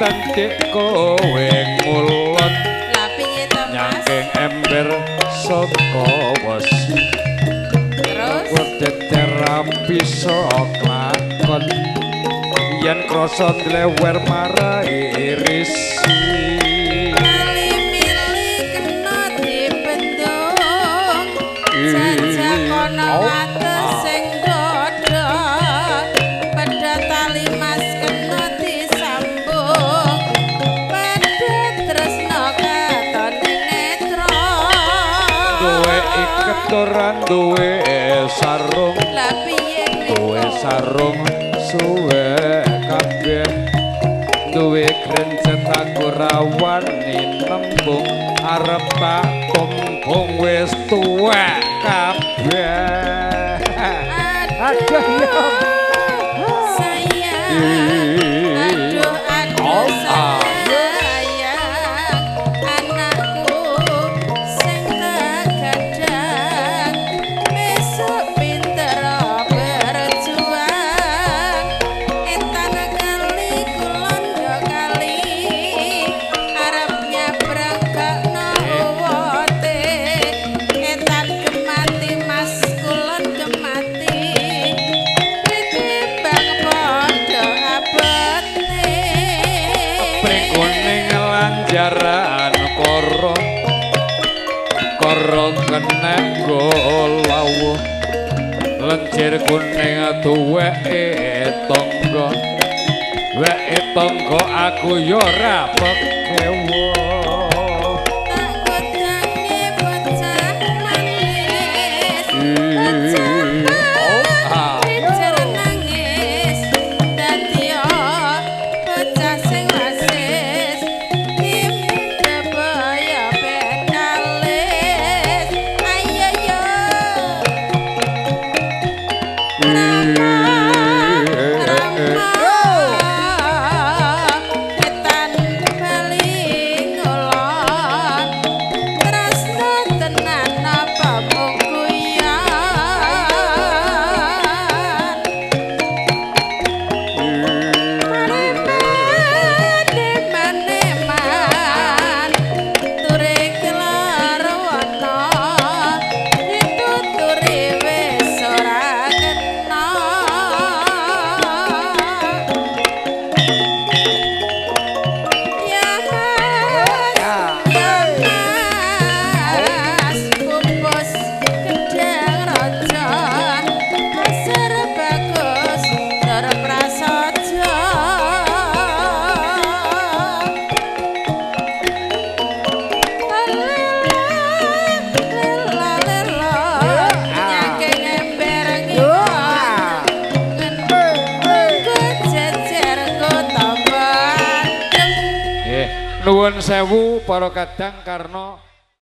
ngetan dik kowe ngulon. Lah piye to Mas? Nyangking ember saka wesi. Terus wedeter bisa klakon. Yen krasa dlewer marai risi. Mili-mili kena dibendung. Jajak ana wates sing godho. Pedhot tali mas kena disambung. Pedhot tresno katon ning netra. Duwe iket ora duwe sarung. Lah piye kuwi? Duwe sarung suwe kabeh. Duwe krencet aku ra wani nembung. Arep tak tumbung wis tuwek kabeh. Aduh sayang, aduh aduh sayang, anakku sing tak gadang besok pinter berjuang. Etan kali kulon yo kali arep nyabrang gak no wote. Etan gemati mas kulon gemati titimbang padha abote. Pring kuning lanjaran koro koro kena golawuh. Lencir kuning duweke tangga, weke tangga aku ya ora pekewo. Tak godange bocah manis, bocah manis nangis, dadi bocah sing wasis kebaya pekalis. Ayo yo Rama Rama etan bali ngulon tresno tenan apa mung guyon. Mareman ture kelarwana dituturi wis ora kena. Ya Mas, ya Mas, pupus gedang raja, pasar bagus tur prasaja. Lela lela nyangking ember ngiwangen jejer kota Bandung. Nggih, nuwun sewu para kadang karena